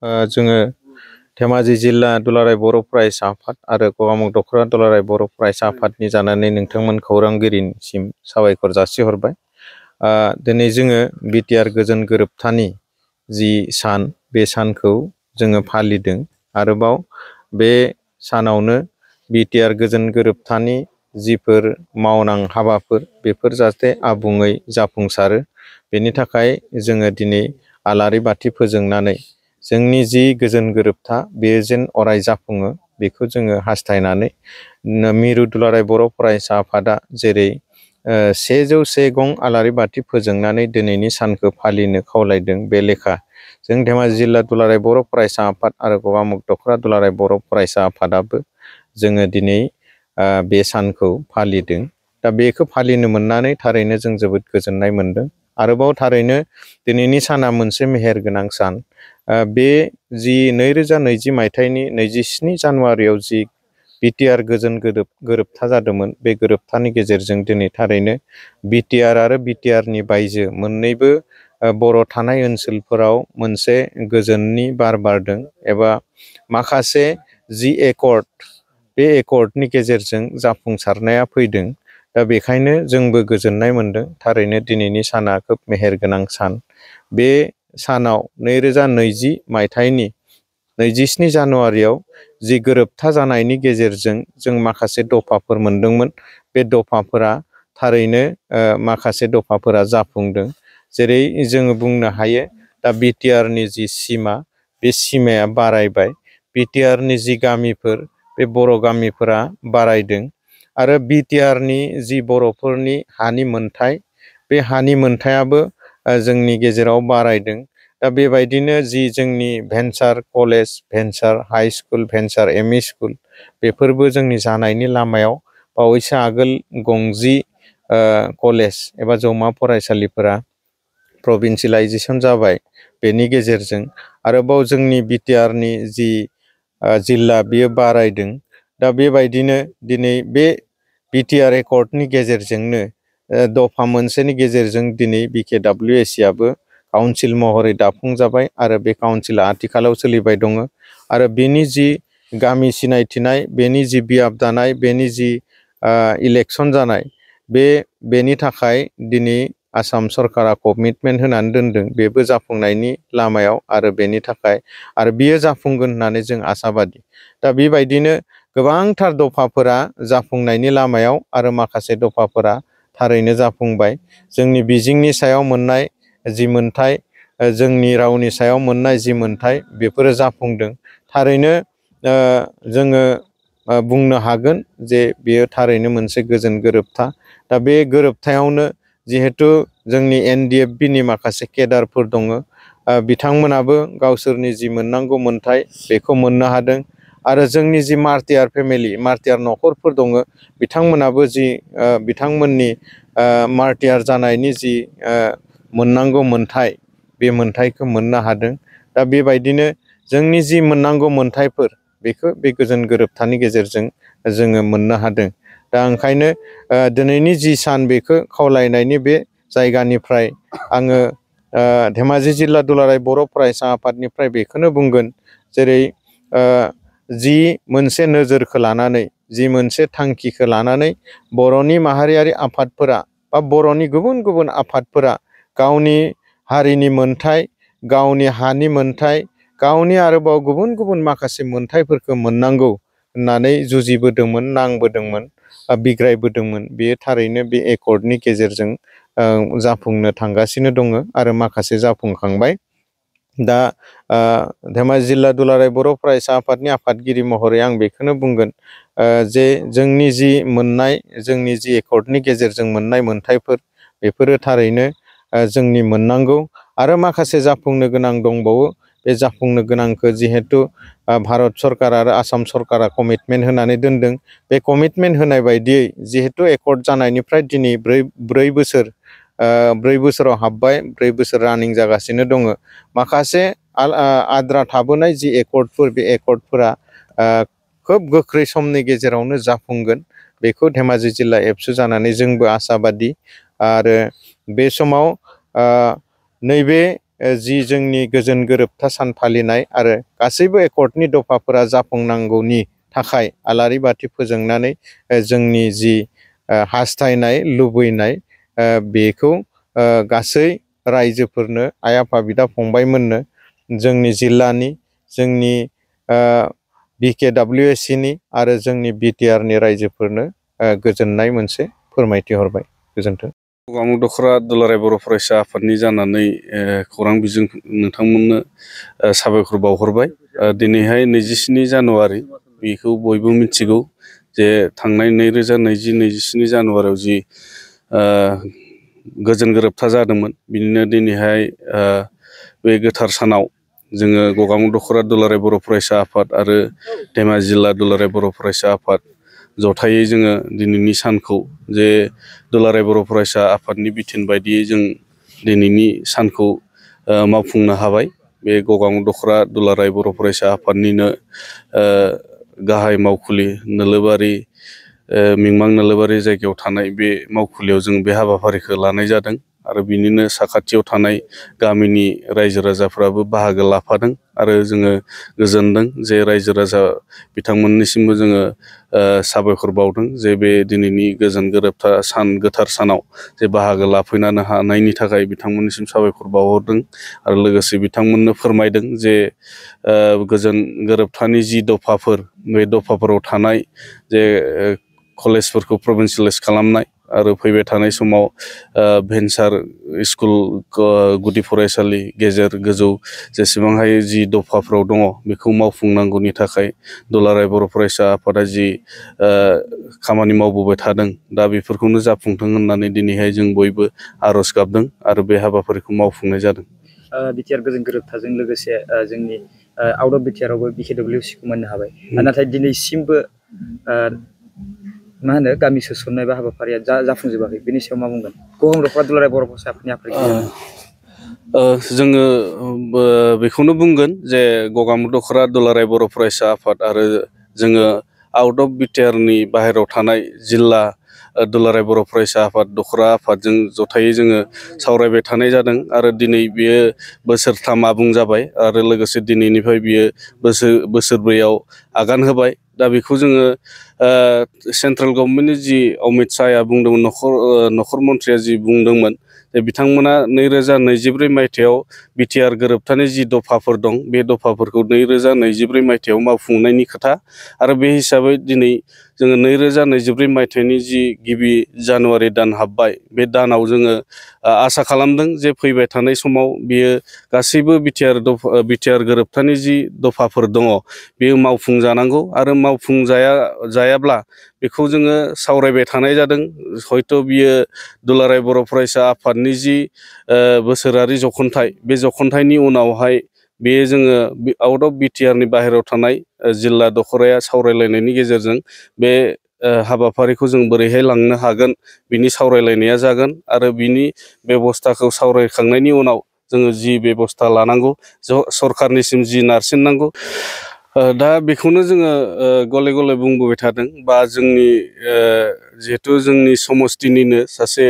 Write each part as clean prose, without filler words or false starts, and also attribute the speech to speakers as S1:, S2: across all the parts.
S1: जोङो धेमाजि जिल्ला दुलाराय बर' फरायसा आफाद आरो गगामुग दख'रा दुलाराय बर' फरायसा आफादनि जानानै नोंथांमोन खौरांगिरिसिम साबायखर जासिहरबाय। दिनै जोङो बिटिआर गोजोन गोरोबथानि जि सान बे सानखौ जोङो फालिदों। आरोबाव बे सानावनो बिटिआर गोजोन गोरोबथानि जिफोर मावनां हाबाफोर बेफोर जाहाथे आबुङै जाफुंसारो बेनि थाखाय जोङो दिनै आलारि बाथि फोजोंनानै जोंनि जि गोजोन गोरोबथा बेयो जेन अराय जाफुङो बेखौ जोङो हास्थायनानै मिरु दुलाराय बर' फरायसा आफादा जेरै 101 गं आलारि बाथि फोजोंनानै दिनैनि सानखौ फालिनो खावलायदों बे लेखा जों धेमाजि जिल्ला दुलाराय बर' फरायसा आफाद आरो गगामुग दख'रा दुलाराय बर' फरायसा आफादाबो जोङो दिनै बे सानखौ फालिदों। दा बेखौ फालिनो मोननानै थारैनो जों जोबोद गोजोननाय मोनदों। आरोबाव थारैनो दिनैनि साना मोनसे मेहेरगोनां सान। बे जि 2020 मायथाइनि 27 जानुवारियाव जि बिटिआर गोजोन गोरोबथा जादोंमोन बे गोरोबथानि गेजेरजों दिनै थारैनो बिटिआर आरो बिटिआरनि बायजो मोननैबो बर' थानाय ओनसोलफोराव मोनसे गोजोननि बार बारदों एबा माखासे जि एकर्ड बे एकर्डनि गेजेरजों जाफुंसारनाया फैदों। दा बेखायनो जोंबो गोजोननाय मोनदों। थारैनो दिनैनि साना खोब मेहेरगोनां सान। बे सानाव 2020 मायथाइनि 27 जानुवारियाव जि गोरोबथा जानायनि गेजेरजों जों माखासे दफाफोर मोनदोंमोन बे दफाफोरा थारैनो माखासे दफाफोरा जाफुंदों। जेरै जोङो बुंनो हायो दा बिटिआरनि जि सिमा बे सिमाया बारायबाय। बिटिआरनि जि गामिफोर बे बर' गामिफोरा बारायदों आरो बिटिआरनि जि बर'फोरनि हानि मोनथाय बे हानि मोनथायाबो जोंनि गेजेराव बारायदों। दा बेबायदिनो जि जोंनि venture college, venture high school, venture M E school बेफोरबो जोंनि जानायनि लामायाव बावैसो आगोल 20 कलेज एबा जौमा फरायसालिफोरा प्रभिन्सियेलाइजेसन जाबाय। बेनि गेजेरजों आरोबाव जोंनि बिटिआरनि जि जिल्ला बेयो बारायदों। दा बेबायदिनो दिनै बे बिटिआर एकर्डनि गेजेरजोंनो दफा मोनसेनि गेजेरजों दिनै बिकेडब्लिउएसिआबो काउन्सिल महरै दाफुंजाबाय आरो बे काउन्सिला आथिखालाव सोलिबाय दङ। आरो बेनि जि गामि सिनायथिनाय, बेनि जि बियाब दानाय, बेनि जि इलेक्सन जानाय बेनि थाखाय दिनै आसाम सरकारा कमिटमेन्ट होनानै दोनदों। बेबो जाफुंनायनि लामायाव आरो बेनि थाखाय आरो बियो जाफुंगोन होननानै जों आसाबादि। दा बेबायदिनो गोबांथार दफाफोरा जाफुंनायनि लामायाव आरो माखासे दफाफोरा थारैनो जाफुंबाय। जोंनि बिजोंनि सायाव मोननाय जि मोनथाय, जोंनि रावनि सायाव मोननाय जि मोनथाय बेफोरो जाफुंदों। थारैनो जोङो बुंनो हागोन जे बेयो थारैनो मोनसे गोजोन गोरोबथा। दा बे गोरोबथायावनो जिहेथु जोंनि एनडिएफबिनि माखासे केडारफोर दङ, बिथांमोनाबो गावसोरनि जि मोननांगौ मोनथाय बेखौ मोननो हादों। आरो जोंनि जि मार्टियार फेमिलि, मार्टियार न'खरफोर दङ, बिथांमोनाबो जि बिथांमोननि मार्टियार जानायनि जि मोननांगौ मोनथाय बे मोनथायखौ मोननो हादों। दा बेबायदिनो जोंनि जि मोननांगौ मोनथायफोर बेखौ बे गोजोन गोरोबथानि गेजेरजों जोङो मोननो हादों। दा ओंखायनो दिनैनि जि सान बेखौ खावलायनायनि बे जायगानिफ्राय आङो धेमाजि जिल्ला दुलाराय बर' फरायसा आफादनिफ्राय बेखौनो बुंगोन, जेरै जि मोनसे नोजोरखौ लानानै, जि मोनसे थांखिखौ लानानै बर'नि माहारियारि आफादफोरा बा बर'नि गुबुन गुबुन आफादफोरा गावनि हारिनि मोनथाय, गावनि हानि मोनथाय, गावनि आरोबाव गुबुन गुबुन माखासे मोनथायफोरखौ मोननांगौ होननानै जुजिबोदोंमोन, नांबोदोंमोन, बिग्रायबोदोंमोन। बेयो थारैनो बे एकर्डनि गेजेरजों जाफुंनो थांगासिनो दङ आरो माखासे जाफुंखांबाय। दा धेमाजि जिल्ला दुलाराय बर' फरायसा आफादनि आफादगिरि महरै आं बेखौनो बुंगोन जे जोंनि जि मोननाय, जोंनि जि एकर्डनि गेजेरजों मोननाय मोनथायफोर बेफोरो थारैनो जोंनि मोननांगौ आरो माखासे जाफुंनो गोनां दंबावो। बे जाफुंनो गोनांखौ जिहेथु भारत सरकार आरो आसाम सरकारा कमिटमेन्ट होनानै दोनदों। बे कमिटमेन्ट होनाय बायदियै जिहेथु एकर्ड जानायनिफ्राय दिनै 4 बोसोराव हाबबाय, 4 बोसोर रानिं जागासिनो दङ। माखासे आद्रा थाबोनाय जि एकर्डफोर, बे एकर्डफोरा खोब गोख्रै समनि गेजेरावनो जाफुंगोन। बेखौ धेमाजि जिल्ला एबसु जानानै जोंबो आसाबादि। आरो बे समाव नैबे जि जोंनि गोजोन गोरोबथा सान फालिनाय आरो गासैबो एकर्डनि दफाफोरा जाफुंनांगौनि थाखाय आलारि बाथि फोजोंनानै जोंनि जि हास्थायनाय लुबैनाय बेखौ गासै रायजोफोरनो आइ आफा बिदा फंबायमोननो जोंनि जिल्लानि जोंनि BKWSCनि आरो जोंनि BTRनि रायजोफोरनो गोजोननाय मोनसे फोरमायथि हरबाय। गोजोन्थों।
S2: गगामुग दख'रा दुलाराय बर' फरायसा आफादनि जानानै खौरां बिजों नोंथांमोननो साबायखर बावहरबाय। दिनैहाय 27 जानुवारि बेखौ बयबो मिथिगौ जे थांनाय 2020-27 जानुवारियाव जि गोजोन गोरोबथा जादोंमोन बिनिनो दिनैहाय बे गोथार सानाव जोङो गगामुग दख'रा दुलाराय बर' फरायसा आफाद आरो धेमाजि जिल्ला दुलाराय बर' फरायसा आफाद जथायै जोङो दिनैनि सानखौ जे दुलाराय बर' फरायसा आफादनि बिथोन बायदियै जों दिनैनि सानखौ मावफुंनो हाबाय। बे गगामुग दख'रा दुलाराय बर' फरायसा आफादनिनो गाहाय मावखुलि नोलोबारि मिंमां नोलोबारि जायगायाव थानाय बे मावखुलियाव जों बे हाबाफारिखौ लानाय जादों आरो बिनिनो साखाथियाव थानाय गामिनि रायजो राजाफ्राबो बाहागो लाफादों आरो जोङो गोजोनदों जे रायजो राजा बिथांमोननिसिमबो जोङो साबायखर बावदों जे बे दिनैनि गोजोन गोरोबथा सान गोथार सानाव जे बाहागो लाफैनो हानायनि थाखाय बिथांमोननिसिम साबायखर बावहरदों आरो लोगोसे बिथांमोननो फोरमायदों जे गोजोन गोरोबथानि जि दफाफोर बे दफाफोराव थानाय जे कलेजफोरखौ प्रभिन्सियेलाइज खालामनाय आरो फैबाय थानाय समाव भेन्सार स्कुल गुदि फरायसालि गेजेर गोजौ जेसेबां हायो जि दफाफ्राव दङ बेखौ मावफुंनांगौनि थाखाय दुलाराय बर' फरायसा आफादा जि खामानि मावबोबाय थादों दा बेफोरखौनो जाफुंथों होननानै दिनैहाय जों बयबो आर'ज गाबदों आरो बे हाबाफारिखौ मावफुंनाय जादों।
S3: बिटिआर गोजोन गोरोबथाजों लोगोसे जोंनि आउट अफ बिटिआरावबो BKWSCखौ मोननो हाबाय। नाथाय दिनैसिमबो मा होनो गामि सोसननाय बा हाबाफारिया जाफुंजोबाखै। बेनि सायाव मा बुंगोन? गगामुग दख'रा दुलाराय बर' फरायसा आफादनि आफादगिरि
S2: जोङो बेखौनो बुंगोन जे गगामुग दख'रा दुलाराय बर' फरायसा आफाद आरो जोङो आउट अफ बिटिआरनि बाहेरायाव थानाय जिल्ला दुलाराय बर' फरायसा आफाद दख'रा आफादजों जथायै जोङो सावरायबाय थानाय जादों आरो दिनै बियो बोसोरथाम आबुं जाबाय आरो लोगोसे दिनैनिफ्राय बियो बोसोरब्रैयाव आगान होबाय। दा बेखौ जोङो सेन्ट्रेल गभर्नमेन्टनि जि अमित शाहया बुंदोंमोन नखर मन्थ्रिया जि बुंदोंमोन जे बिथांमोना 2024 मायथाइयाव बिटिआर गोरोबथानि जि दफाफोर दं बे दफाफोरखौ 2024 मायथाइयाव मावफुंनायनि खोथा आरो बे हिसाबै दिनै जोङो 2024 मायथाइनि जि गिबि जानुवारि दान हाबबाय बे दानाव जोङो आसा खालामदों जे फैबाय थानाय समाव बियो गासैबो बिटिआर गोरोबथानि जि दफाफोर दङ बेयो मावफुंजानांगौ आरो मावफुंजायाब्ला बेखौ जोङो सावरायबाय थानाय जादों। हयथ' बियो दुलाराय बर' फरायसा आफादनि जि बोसोरारि जखनथाइ बे जखनथाइनि उनावहाय बेयो जोङो आउट अफ बिटिआरनि बाहेरायाव थानाय जिल्ला दख'राया सावरायलायनायनि गेजेरजों बे हाबाफारिखौ जों बोरैहाय लांनो हागोन बिनि सावरायलायनाया जागोन आरो बिनि बेबस्थाखौ सावरायखांनायनि उनाव जोङो जि बेबस्था लानांगौ सरखारनिसिम जि नारसिननांगौ दा बेखौनो जोङो गले गले बुंबोबाय थादों बा जोंनि जिहेथु जोंनि समस्तिनिनो सासे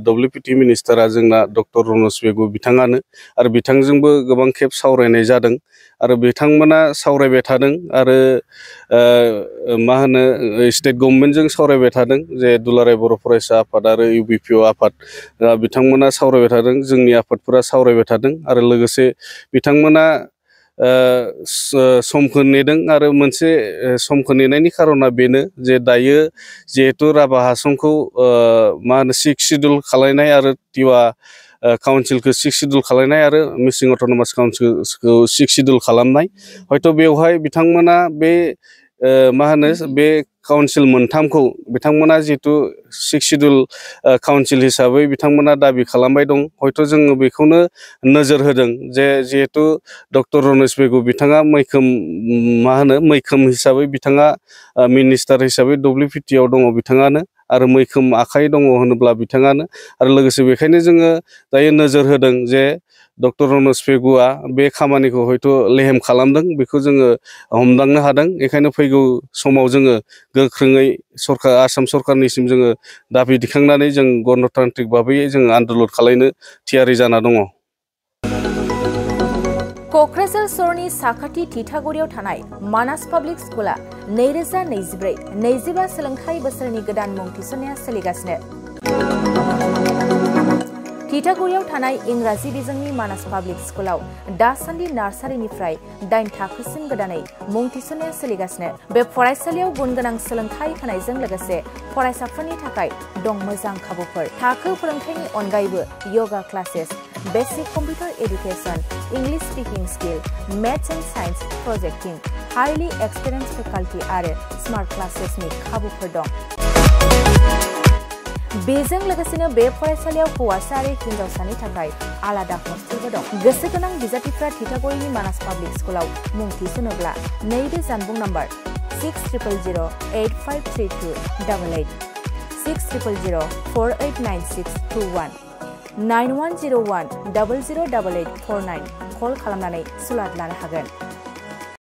S2: WPT मिनिस्टारा जोंना डक्टर रनज पेगु बिथाङानो आरो बिथांजोंबो गोबां खेब सावरायनाय जादों आरो बिथांमोना सावरायबाय थादों आरो मा होनो स्टेट गभर्नमेन्टजों सावरायबाय थादों जे दुलाराय बर' फरायसा आफाद आरो UBPO आफाद बिथांमोना सावरायबाय थादों जोंनि आफादफोरा सावरायबाय थादों आरो लोगोसे बिथांमोना समखौ नेदों आरो मोनसे समखौ नेनायनि खारना बेनो जे दायो जिहेथु राभा हासंखौ मा होनो 6 सिडुल खालायनाय आरो टिवा काउन्सिलखौ 6 सिडुल खालायनाय आरो मिसिं अट'नमास काउन्सिलखौ 6 सिडुल खालामनाय हयथ' बेवहाय बिथांमोना बे मा होनो बे काउन्सिल मोनथामखौ बिथांमोना जिहेतु 6 सिडुल काउन्सिल हिसाबै बिथांमोना दाबि खालामबाय दं हयथ' जोङो बेखौनो नोजोर होदों जे जिहेतु डक्टर रनज पेगु बिथाङा मैखोम हिसाबै बिथाङा मिनिस्टार हिसाबै WPTआव दङ बिथाङानो आरो मैखोम आखाइ दङ होनोब्ला बिथाङानो आरो लोगोसे बेखायनो जोङो दायो नोजोर होदों जे डक्टर रनज पेगुआ बे खामानिखौ हयथ' लेहेम खालामदों बेखौ जोङो हमदांनो हादों। बेखायनो फैगौ समाव जोङो गोख्रोङै आसाम सरकारनिसिम जोङो दाबि दिखांनानै जों गणतान्त्रिक भाबै जों आन्दलन खालायनो थियारि जाना दङ।
S4: क'क्राझार सहरनि साखाथि थिथागुरियाव थानाय मानास पाब्लिक स्कुला 2024-25 सोलोंथाइ बोसोरनि गोदान मुं थिसननाया सोलिगासिनो। थिथागुरियाव थानाय इंराजि बिजोंनि मानास पाब्लिक स्कुलाव दासान्दि नार्सारिनिफ्राय 8 थाखोसिम गोदानै मुं थिसननाया सोलिगासिनो। बे फरायसालियाव गुनगोनां सोलोंथाइ होनायजों लोगोसे फरायसाफोरनि थाखाय दं मोजां खाबुफोर। थाखो फोरोंथायनि अनगायैबो yoga classes, basic computer education, English speaking skill, maths and science projecting, highly experience faculty आरो स्मार्ट क्लासेसनि खाबुफोर दं। बेजों लोगोसेनो बे फरायसालियाव हौवासा आरो हिन्जावसानि थाखाय आलादा हस्टेलबो दं। गोसो गोनां बिजाथिफ्रा थिथागुरिनि मानास पाब्लिक स्कुलाव मुं थिसनोब्ला नैबे जानबुं नम्बर 6000853288 6000489621 9101008849 कल खालामनानै सुलाद लानो हागोन।